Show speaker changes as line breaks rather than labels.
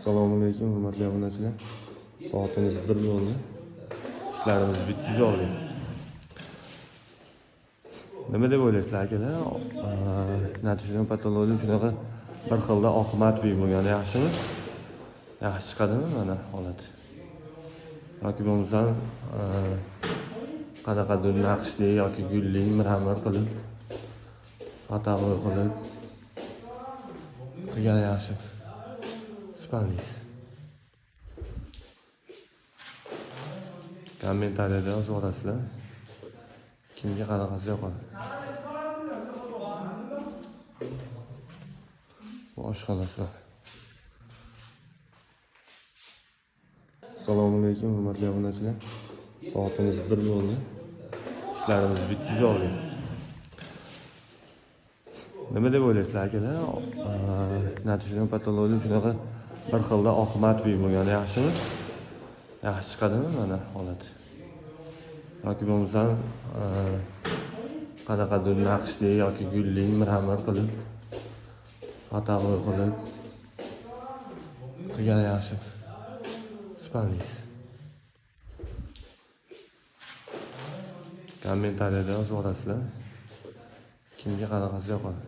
Assalomu alaykum, hurmatli obunachilar. Soatimiz 1 bo'ldi. Ishlarimizni bitkazib oldik. Nima deb o'ylaysizlar, akalar? Natijada patologik shunaqa bir xilda oq matviy bo'lgani yaxshimi? Yaxshi chiqadimi mana holat? Yoki bo'lmasam qanaqadir naqshli yoki gulli mramor qilib, patolog qilib qilgani yaxshi. Spalniz. Kommentariyada yozib olasizlar. Kimga qanaqasi yoqadi? Bu oshxonasi. Assalomu alaykum, hurmatli obunachilar. Soatimiz 1 bo'ldi. Ishlarimizni bitkazib oldik. Nima deb o'ylaysizlar, akalar? Natijada patologik shunaqa bir xilda oq matviy bo'lgani yaxshimi? Yaxshi chiqadimi mana holat? Yoki bo'lmasam qanaqadir naqshli yoki gulli mramor qilib, patolog qilib qilgani yaxshi. Spalniz. Kommentariyada yozib olasizlar. Kimga qanaqasi yoqadi?